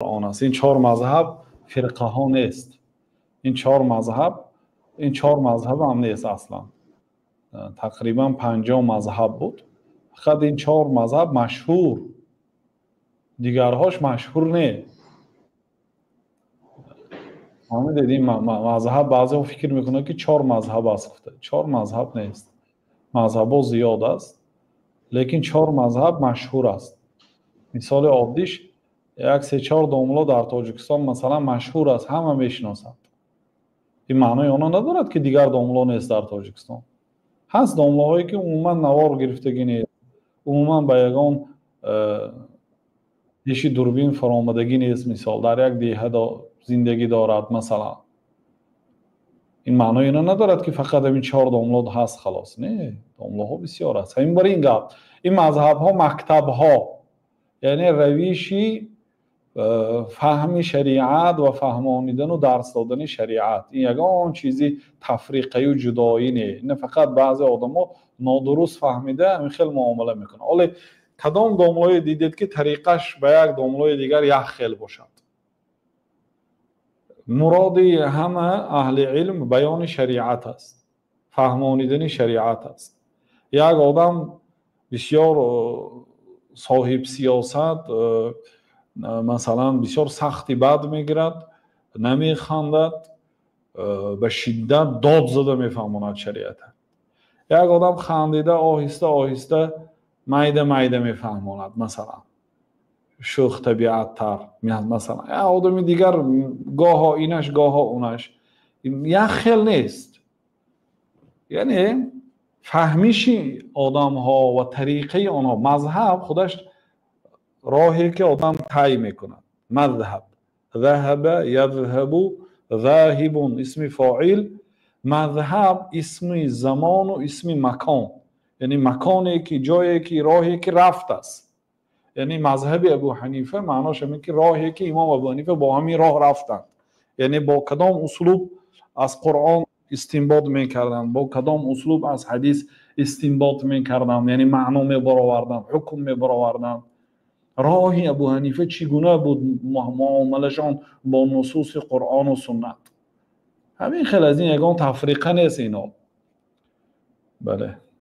Қуръон аст. Ин чор мазҳаб фирқаҳо нест. Ин чор мазҳаб, ин чор мазҳаб ҳам нест аслан. Тақрибан 50 мазҳаб буд. Фақат ин чор мазҳаб машҳур. Дигарҳош машҳур не. Фаҳмидед, ин мазҳаб баъзеҳо фикр мекунанд, ки чор мазҳаб аст гуфта. Чор мазҳаб нест. Мазҳабҳо зиёд аст, лекин чор мазҳаб машҳур аст. Мисоли оддиш, як се-чор домулло дар Тоҷикистон масалан машҳур аст, ҳама мешиносанд. Ин маънои онро надорад, ки дигар домулло нест дар Тоҷикистон. Ҳаст домуллоҳое, ки умуман навор гирифтагӣ нест, умуман ба ягон пеши дурбин фаромадагӣ нест, мисол дар як деҳа зиндагӣ дорад масалан. Ин маънои инро надорад, ки фақат ҳамин чор домулло ҳаст, халос. Не, домуллоҳо бисёр аст. Ҳамин бар ин гап. Ин мазҳабҳо мактабҳо, яъне равиши фаҳми шариат ва фаҳмонидану дарс додани шариат. Ин ягон чизи тафриқаю ҷудоӣ не. Ин фақат баъзе одамо нодуруст фаҳмида ҳамин хел муомила мекунанд. Оле кадом домуллое дидед, ки тариқаш ба як домуллои дигар як хел бошад? Муроди ҳама аҳли илм баёни шариат аст, фаҳмонидани шариат аст. Як одам бисёр соҳиб сиёсат, масалан бисёр сахти бад мегирад, намехандад, ба шиддат дод зада мефаҳмонад шариата. Як одам хандида оҳиста оҳиста майда майда мефаҳмонад, масалан шӯх табиаттар, масалан як одами дигар гоҳо инаш, гоҳо унаш, як хел нест. Яъне фаҳмиши одамҳо ва тариқаи онҳо, мазҳаб худаш роҳе ки одам тай мекунад. Мазҳаб заҳаба язҳабу заҳибун исми фоил, мазҳаб исми замону исми макон, яъне маконе ки, ҷое ки, роҳе ки рафт аст. Яъне мазҳаби Абу Ҳанифа маънош ҳамин ки роҳе ки имом Абу Ҳанифа бо ҳамин роҳ рафтанд, яъне бо кадом услуб аз Қуръон истинбот мекарданд, бо кадом услуб аз ҳадис истинбот мекарданд, яъне маъно мебароварданд, ҳукм мебароварданд. Роҳи Абу Ҳанифа чӣ гуна буд муомилашон бо нусуси Қуръону суннат? Ҳамин хел аз ин ягон тафриқа нест ино. Бале.